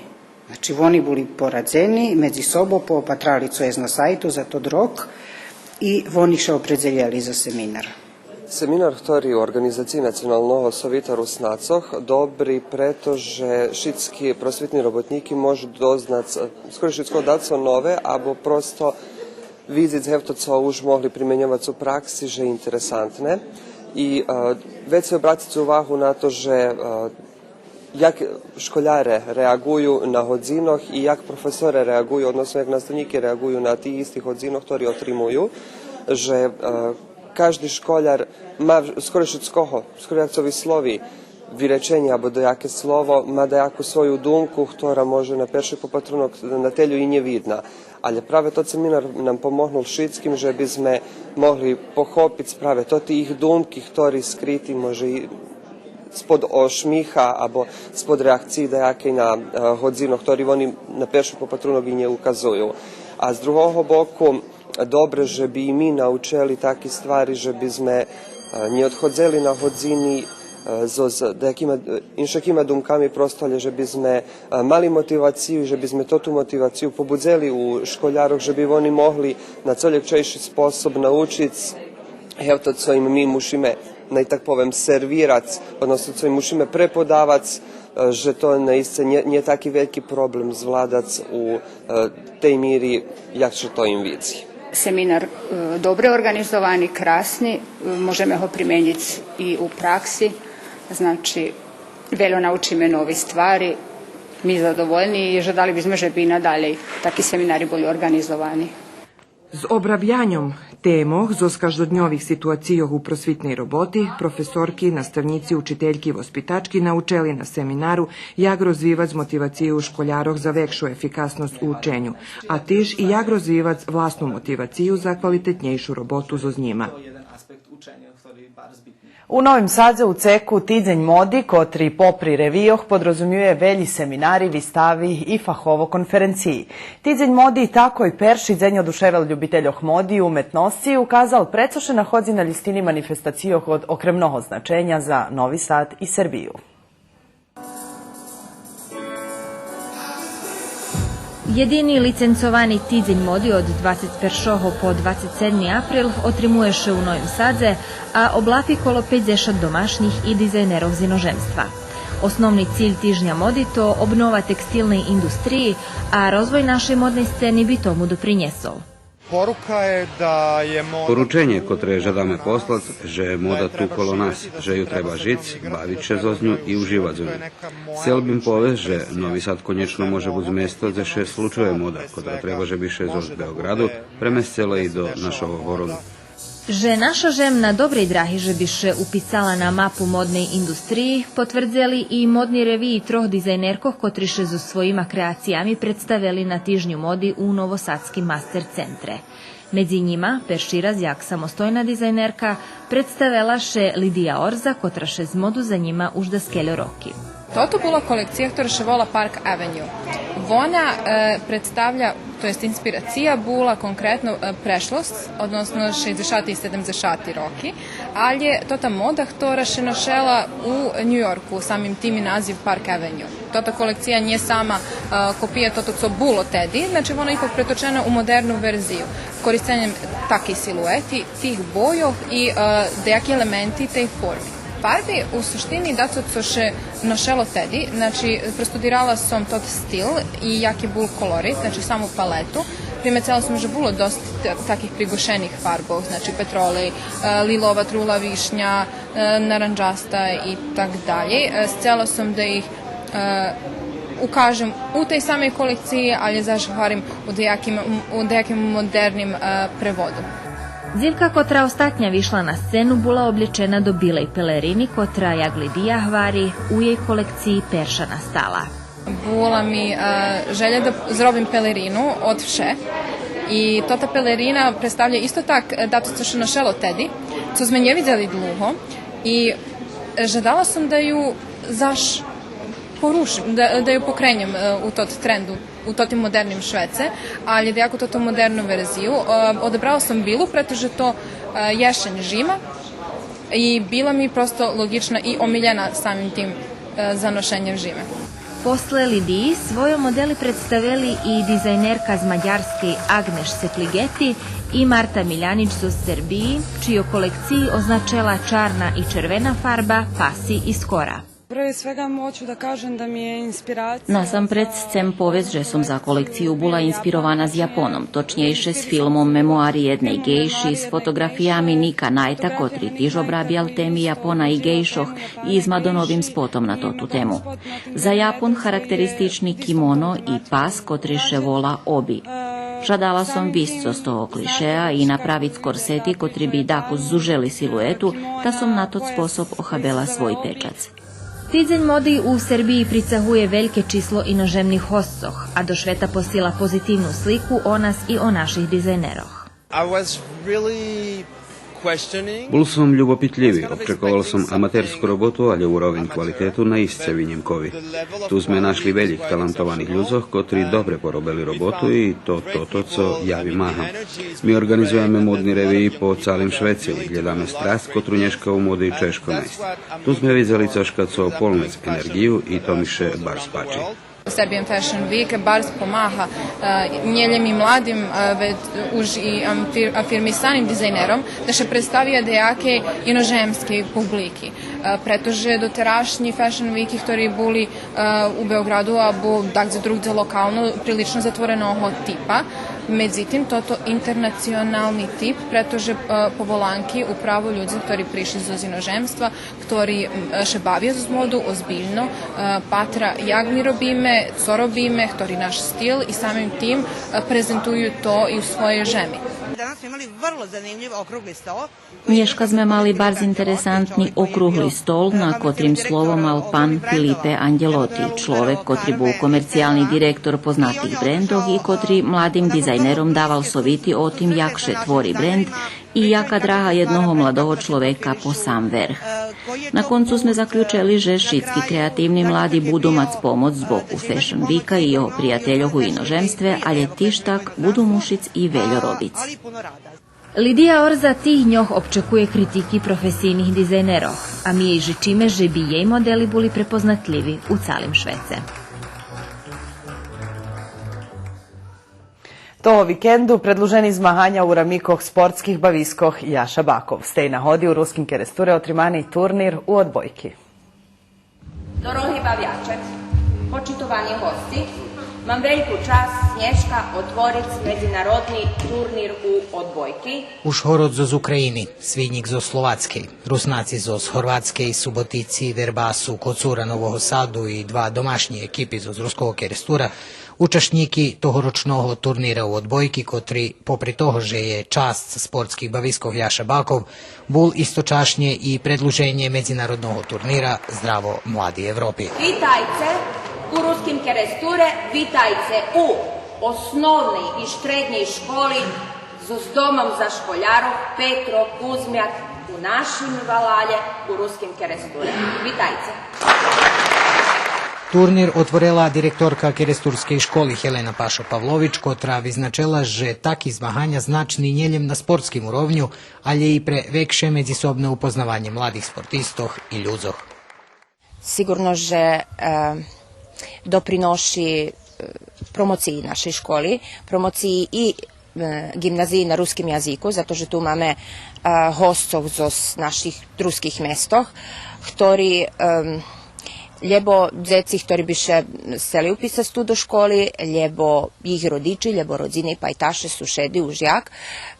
Значи, вони були порадзени, медзи собом поопатрали цо єст на сайту за тот рок и вони ше опредзелєли за семинар. Семинар хтори у орґанизациї Националного совита Руснацох добри прето же шицки просвитни роботнїки можу дознац, е, скоро шицко дацо нове, або просто видзиц гевто цо уж могли применьовац у пракси, же интересантне. И, е, вецей обрациц увагу на то же, е, як школяре реаґую на годзинох и як професоре реаґую, односно як наставнїки реаґую на тих истих годзинох хтори отримую, же, е, кажди школяр ма в-, скоро шицкого, скоро як цо вислови виреченє або даяке слово, ма даяку свою думку хтора може на перши попатрунок на телю и нє видна. Але праве тот семинар нам помогнул шицким же бизме могли похопиц праве тоти их думки хтори скрити може и спод ошмиха або спод реакциї даякей на, е, годзинох, хтори вони на перши попатрунок и нє указую. А з другого боку, добре же би и ми научели таки ствари, же бизме, е, нє одходзели на годзини, е, зоз, зоз даякима, е, иншакима думками просто, але же бизме, е, мали мотивацию, же бизме тоту мотивацию побудзели у школярох, же би вони могли на цо лєгчейши способ научиц гевто цо им ми мушиме, най так повем, сервирац, односно цо им мушиме преподавац, е, же то наисце нє, нє таки вельки проблем звладац у, е, тей мири як ше то им видзи. Семинар, е, добре орґанизовани, красни, е, можеме го применїц и у пракси, значи, вельо научиме нови ствари, Ми задовольни и жадали би зме же би и надалєй таки семинари були орґанизовани. З обрабяньом темох зоз каждодньових ситуацийох у просвитней роботи професорки, наставнїци, учительки, воспитачки научели на семинару як розвивац мотивацию школярох за векшу ефикасносц у ученю, а тиж и як розвивац власну мотивацию за квалитетнєйшу роботу зоз нїма. У Новим Садзе у цеку Тидзень моди, котри попри ревийох подрозумює велї семинари, вистави и фахово конференциї. Тидзень моди такой перши дзень одушевел любительох моди и уметносци и указал пре цо ше находзи на лїстини манифестацийох од окремного значеня за Нови Сад и Сербию. Єдини лиценцовани Тидзень моди од двацец першого по двацец седми април отримує ше у Новим Садзе, а облапи коло пейдзешат домашнїх и дизайнерох з иножемства. Основни циль Тижня моди то обнова текстилней индустриї, а розвой нашей модней сцени би тому допринєсол. Порученє котре жадаме послац же мода ту коло нас, же ю треба жиц, бавиц ше зоз ню и уживац у ню. Сцел бим повесц же Нови Сад конєчно може буц место дзе ше случує мода, котра треба же би ше зоз Беоґраду премесцела и до нашого городу. Же наша жем на добрей драги же би ше уписала на мапу модней индустриї, потвердзели и модни ревиї трох дизайнеркох котри ше зоз своїма креациями представели на Тижню моди у Новосадским Мастер центре. Медзи нїма, перши раз як самостойна дизайнерка, представела ше Лидия Орза, котра ше з моду занїма уж даскельо роки. Тото була колекция котра ше вола Park Avenue. Вона, е, представя, то єст инспирация була конкретно, е, прешлосц, односно шейдзешати и седемдзешати роки, алє тота мода котра ше ношела у Ню Йорку, самим тим и назив Park Avenue. Тота колекция нє сама, е, копия тото цо було теди, значи вона ипак преточена у модерну верзию, користенєм такей силуети, тих бойох и, е, деяки елементи тей форми. Фарби у суштини дацо цо ше ношело теди, значи, простудирала сом тот стил и яки бул колорит, значи, саму палету. Примецела сом же було досц т-, таких приґушених фарбох, значи, петролей, е, лилова, трула вишня, е, наранджаста и так далєй. Е, сцела сом да их, е, укажем у тей самей колекциї, алє заш гварим у деяким, у деяким модерним, е, преводу. Дзивка котра остатня вишла на сцену була облєчена до билей пелерини, котра, як Лидия гвари, у єй колекциї перша настала. Була ми, е, желя да зробим пелерину од вше. И тота пелерина представя исто так, е, дацо цо ше ношело теди, цо зме нє видзели длуго. И, е, жадала сом да ю заш порушим, да, да ю покренєм, е, у тот тренду, у тотим модерним швеце, алє даяку тоту модерну верзию. Е, одебрала сом билу, прето же то, е, єшень, жима, и била ми просто лоґична и омилєна самим тим, е, за ношенє в жиме. После Лидиї свойо модели представели и дизайнерка з Мадярскей Аґнеш Сеплиґети и Марта Милянич зоз Сербиї, чийо колекциї означела чарна и червена фарба, паси и скора. Pre svega, hoću da kažem da mi je inspiracija Насампредз сцем повесц же сом за колекцию була инспирована з Японом, точнєйше з филмом Мемуари єдней ґейши, з фотоґрафиями Ника Найта, котри тиж обрабял теми Япона и ґейшох, и з Мадоновим спотом на тоту тему. За Япон характеристични кимоно и пас, котри ше вола оби. Жадала сом висц зоз того клишеа и направиц корсети котри би дакус зужели силуету, та сом на тот способ охабела свой печац. Тидзень моди у Сербиї прицагує вельке число иножемних госцох, а до швета посила позитивну слику о нас и о наших дизайнерох. I was really questioning. Бул сом любопитлїви, обчековал сом аматерску роботу, алє уровень квалитету наисце винїмкови. Ту зме нашли велїх талантованих людзох, котри добре поробели роботу и то тото цо я вимагам. Ми орґанизуєме модни ревиї по цалим швеце и глєдаме страсц, котру нєшка у моди чежко найсц. Ту зме видзели цошка цо полнец енерґию и то ми ше барз пачи. Serbian Fashion Week барз помага, е, нє лєм и младим, е, вец уж и амфир-, афирмисаним дизайнером, да ше представя даякей иножемскей публики. Е, прето же дотерашнї Fashion Weeki хтори були, е, у Беоґраду або дагдзе другдзе локално, прилично затвореного типа. Медзитим, тото интернационални тип, прето же, е, поволанки управо людзе хтори пришли зоз иножемства, хтори, м, ше бавя зоз моду озбильно, е, патра як ми робиме, цо робиме, хтори наш стил и самим тим, е, презентую то и у своєй жеми. Danas smo imali vrlo zanimljiv okrugli sto. Нєшка зме мали барз интересантни округли стол, на котрим слово мал пан Филипе Анґелоти, чловек котри бул комерциялни директор познатих брендох и котри младим дизайнером давал совити о тим як ше твори бренд и яка драга єдного младого чловека по сам верх. На концу зме заключели же шицки креативни млади буду мац помоц з боку Фешн Вика и його приятельох у иножемстве, алє тиж так буду мушиц и вельо робиц. Лидия Орза тих дньох обчекує критики професийних дизайнерох, а ми єй жичиме же би єй модели були препознатливи у цалим швеце. Того викенду предлужени змаганя у рамикох спортских бавискох Яша Баков. З тей нагоди у Руским Керестуре отримани турнир у одбойки. Дороги бавяче, почитовани госци, мам вельку часц нєшка отвориц медзинародни турнир у одбойки. Ужгород зоз України, Свинїк зоз Словацкей, Руснаци зоз Горватскей, Суботици, Вербасу, Коцура, Нового Саду и два домашнї екипи зоз Руского Керестура учашнїки тогорочного турнира у одбойки, котри, попри того же є часц спортских бавискох Яша Баков, бул источашнє и предлуженє медзинародного турнира Здраво млади Европи. Витайце у Руским Керестуре, витайце у основней и штреднєй школи зоз домом за школярох Петро Кузмяк у нашим валалє у Руским Керестуре. Витайце. Турнир отворела директорка Керестурскей школи Хелена Пашо Павлович, котра визначела же таки змаганя значни нєлєм на спортским уровню, алє и пре векше медзисобне упознаванє младих спортистох и людзох. Сиґурно же, е, доприноши, е, промоциї нашей школи, промоциї и, е, ґимназиї на руским язику, зато же ту маме, е, госцох зоз наших руских местох, хтори, е, лєбо дзеци хтори би ше сцели уписац ту до школи, лєбо їх родичи, лєбо родзини, пайташе, сушеди, уж як,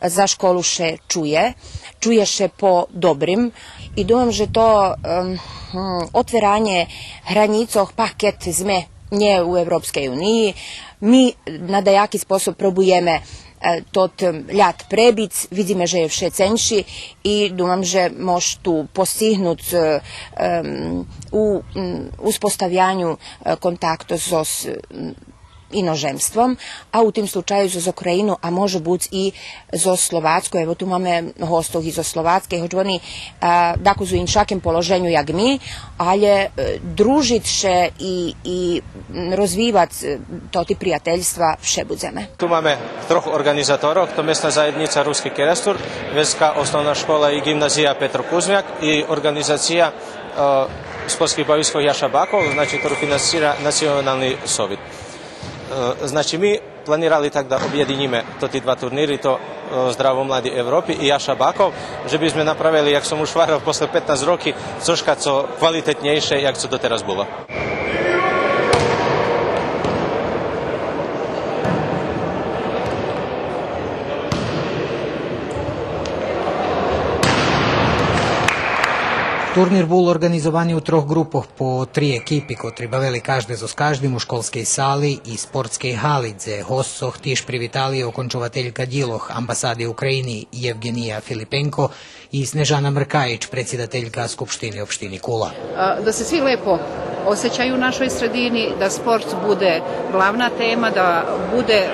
за школу ше чує, чує ше по добрим. И думам же то, ем, м, отверанє гранїцох, па кед зме нє у Европскей униї, ми на даяки способ пробуєме, е, тот, ем, лят пребиц, видзиме же є вше ценши и думам же мож ту постигнуц, е, ем, у, м, успоставяню, е, контакту зоз, м, иножемством, а у тим случаю зоз Україну, а може буц и зоз Словацкой, ево ту маме гостох и зоз Словацкей, гоч вони, а, дакус у иншаким положеню як ми, алє, е, дружиц ше и, и, м, розвивац, е, тоти приятельства вше будземе. Ту маме трох орґанизаторох, то Месна заєднїца Руски Керестур, Верска основна школа и ґимназия Петро Кузмяк и орґанизация, е, спортских бавискох Яша Баков, значи, котру финансира Национални совит. Е, значи, ми планирали так да обєдинїме тоти два турнири, то, е, Здраво млади Европи и Яша Баков, же би зме направели, як сом уж гварел, после петнац роки цошка цо квалитетнєйше, як цо дотераз було. Турнир бул орґанизовани у трох ґрупох по три екипи, котри бавели кажде зоз каждим у школскей сали и спортскей гали, дзе госцох тиж привитали окончователька дїлох Амбасади України Євґения Филипенко и Снежана Мркаїч, предсидателька Скупштини општини Кула. A, da se svi lepo osećaju u našoj sredini, da sport bude glavna tema, da bude,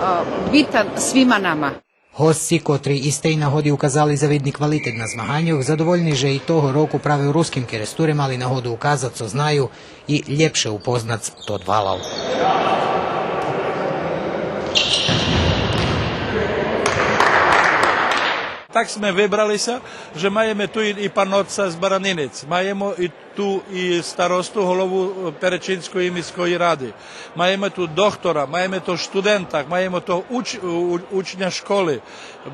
a, bitan svima nama. Госци, котри из тей нагоди указали завидни квалитет на змаганьох, задовольни же и того року праве у Руским Керестуре мали нагоду указац цо знаю и лєпше упознац тот валал. Так зме вибрали ся, же маєме ту и, и пановца з Баранинец, маєме и ту и старосту, голову, е, Перечинської міської ради. Маєме ту доктора, маєме ту штудентах, маєме ту уч-, у-, учня школи,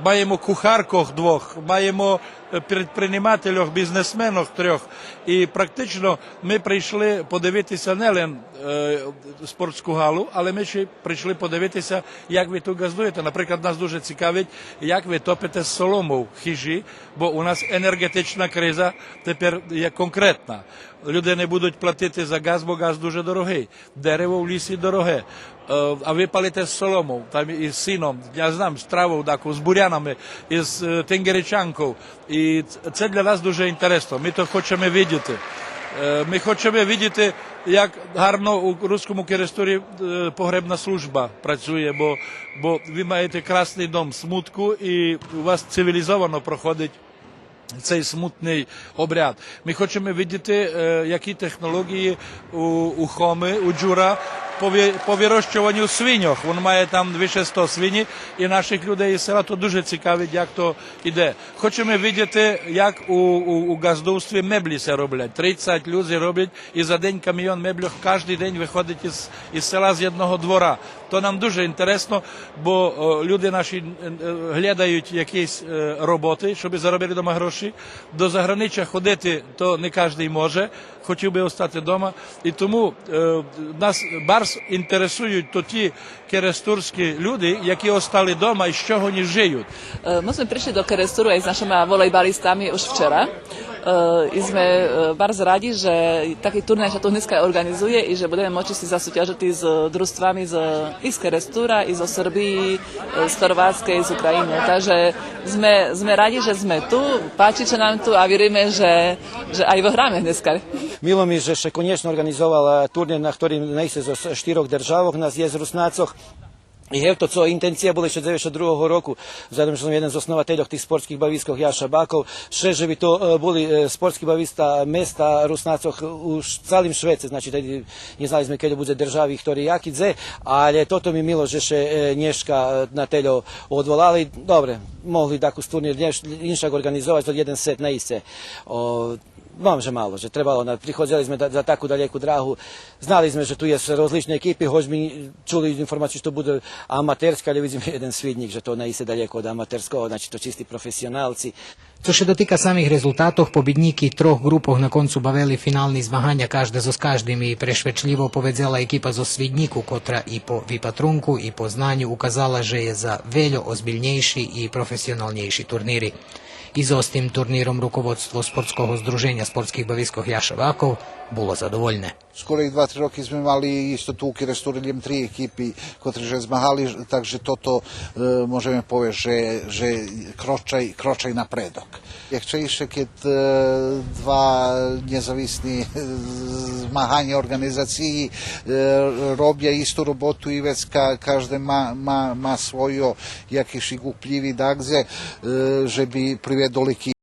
маєме кухаркох двох, маєме предпринимательох, бізнесменох трьох. І практично мы пришли подивити ся не лем, е, спортску галу, але мы ще пришли подивити ся, як вы ту ґаздуєте. Наприклад, нас дуже цікавить, як вы топите з соломов хыжі, бо у нас енерґетична криза тепер є конкретна. Люде не будуть платити за ґаз, бо ґаз дуже дорогый. Дерево в лісі дороге. Е, а вы палите з соломов, там і з сіном, я знам, з травов таков, з бурянами, і з, е, тенґеричанков. І ц-, це для нас дуже інтересно. Мы то хочеме видіти. Е, мы хочеме видіти, як гарно у Руському Керестурі, е, погребна служба працює, бо, бо вы маєте красный дом смутку і у вас цивілізовано проходить цей смутный обряд. Мы хочеме видіти, е, які технолоґії у, у Хомы, у Джура по ві-, по вырощованю свиньох. Вун має там више сто свині, і нашых людей из села то дуже цікавить, як то іде. Хочеме видіти, як у, у, у ґаздовстві меблі ся роблять. Тридцять людзі роблять, і за день каміон мебльох каждый день выходить из, из села з єдного двора. То нам дуже інтересно, бо, о, люди наші, е, е, глядают якісь, е, роботы, щоб заробити дома гроші. До заграничя ходити, то не каждый може, хотів бы остати дома. І тому, е, нас барз інтересують то ті керестурські люди, які остали дома і з чого они жиють. Е, мы сме пришли до Керестуру ай з нашима волейбалистами уж вчера. Е, і сме, е, барз ради, же такый турнир ся ту днеска орґанизує і же будеме мочи ся засуťажити з дружствами з, і з Керестура, і зо Сербиї, е, з Хорватскей, з України. Так же сме, сме ради, же сме ту, пачи ся нам ту а вириме, же, же ай выграме днеска. Мило ми же ше конєчно орґанизовал, е, турнир, на хторим наисце зоз штирох державох нас єст Руснацох. І гевто, цо интенция була ище дзеведзешат другого року, взаєдом же сом єден з основательох тих спортских бавискох Яша Баков, ше же би то, е, були, е, спортски бависта места Руснацох у ш-, цалим швеце, значи, тед нє знали зме кельо будзе держави, хтори яки дзе, але тото ми мило же ше, е, нєшка, е, на тельо одволали. Добре, могли дакус турнир нєш-, иншак орґанизовац, то єден сет наисце. О, Мам же мало, же требало, на-, приходзели зме да-, за таку далєку драгу. Знали зме же ту єст розлични екипи, гоч зме чули информацию же то будзе аматерска, але видзим єден свиднїк, же то наисце далєко од аматерского, значи то чисти професионалци. Цо ше дотика самих резултатох, побиднїки трох ґрупох на концу бавели финални змаганя кажде зоз каждим и прешвечлїво поведзела екипа зоз Свиднїку, котра и по випатрунку, и по знаню указала же є за вельо озбильнєйши и професионалнєйши турнири. И зоз тим турниром руководство Спортского здруженя спортских бавискох Яша Баков було задовольне. Скоро як два-три роки зме мали исто ту у Керестуре лєм три екипи котри же змагали, так же тото, е, можеме повесц же, же крочай, крочай напредок. Єгчейше кед, е, два нєзависни, е, змаганя, орґанизациї, е, робя исту роботу и вецка кажде ма, ма, ма свойо якишик уплїв дагдзе, е, же би приведол екипи,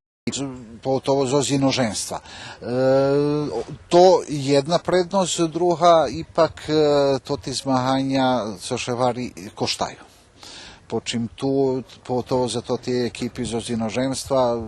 поготово зоз иножемства. Е, то єдна предносц, друга, ипак, е, тоти змаганя, цо ше гвари, коштаю. Почим ту, поготово за тоти екипи зоз иножемства,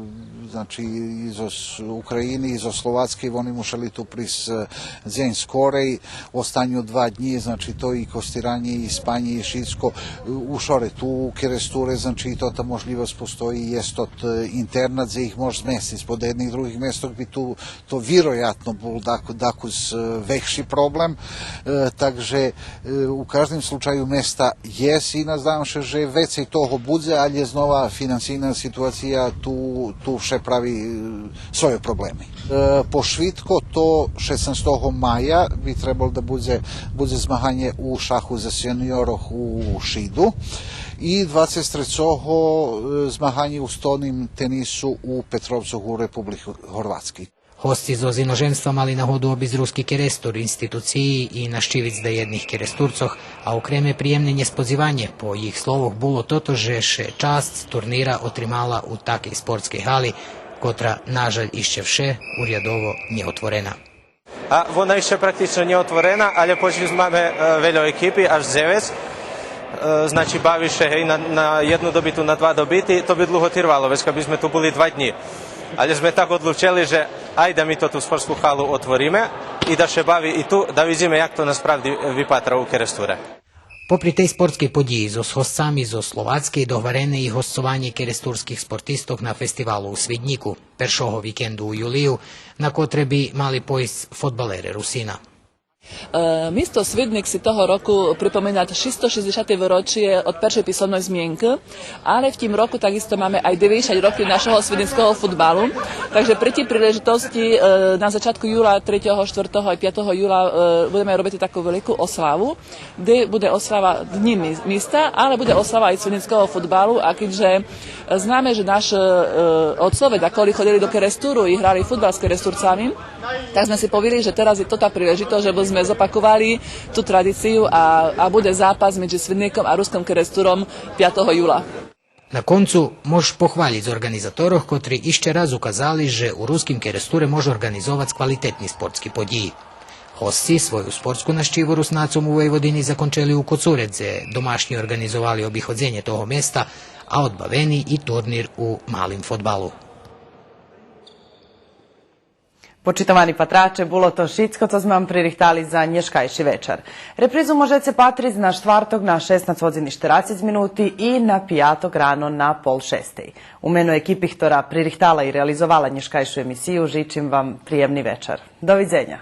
значи, и зоз України, и зоз Словацкей, вони мушели ту присц, е, дзень скорей, останю два днї, значи, то и костиранє, и спанє, и шицко. Е, у шоре, ту у Керестуре, значи, и тота можлївосц постої, єст тот, е, интернат, дзе их мож змесциц. По єдних других местох би ту то вироятно бул даку-, дакус, е, векши проблем. Е, так же, е, у каждим случаю места єст и наздавам ше же вецей того будзе, але знова финансийна ситуация ту, ту вше прави, е, свойо проблеми. Е, пошвидко то шеснастого мая би требало да будзе, будзе змаганє у шаху за сениорох у Шиду и двацец трецого, е, змаганє у столним тенису у Петровцох у Републики Горватскей. Госци зоз иножемства мали нагоду обисц Руски Керестур, институциї и нащивиц даєдних Керестурцох, а окреме приємне нєсподзиванє, по їх словох, було тото же ше часц турнира отримала у такей спортскей гали, котра, на жаль, ище вше урядово нє отворена. А вона ище практично нє отворена, але поч маме, е, вельо екипи, аж дзевец. Е, значи, бави ше, гей, на, на єдну добиту, на два добити, то би длуго тирвало, вецка би зме ту були два днї. Але зме так одлучели же айде ми тоту спортску халу отвориме и да ше бави и ту, да видзиме як то насправди випатра у Керестуре. Попри тей спортскей подїї зоз госцами зоз Словацкей, догварене и госцованє керестурских спортистох на фестивалу у Свиднїку першого викенду у юлию, на котре би мали пойсц фодбалере Русина. Е, місто Свидник си того року припоминат шістсто шістдесяте вырочіє од першей писовней змєнкы, але в тім року такісто маме ай девятдесят років нашого свидницкого фудбалу. Так же при тій прилежитости, е, на зачатку юла, третього, штвартого и пятого юла, е, будеме робити таку велику ославу, де буде ослава Днї мі-, міста, але буде ослава и свидницкого фудбалу, а кедьже знаме, же наши, е, отцове даколи ходили до Керестуру и грали фудбал з керестурцами, так зме си повіли, же тераз є то та прилежитосц, же бы зме зопаковали ту традицию а, а буде запас медзи Свидником а Руском Керестуром пятого юла. На концу мож похвалїц орґанизаторох, котри ище раз указали же у Руским Керестуре мож орґанизовац квалитетни спортски подїї. Госци свою спортску нащиву Руснацом у Войводини закончели у Коцуре, дзе домашнї орґанизовали обиходзенє того места, а одбавени и турнир у малим фодбалу. Почитовани патраче, було то шицко цо зме вам пририхтали за нєшкайши вечар. Репризу можеце патриц на штварток на шеснац годзин и штерацец минути и на пияток рано на пол шестей. У мено екипи хтора пририхтала и реализовала нєшкайшу емисию, жичим вам приємни вечар. Довидзеня.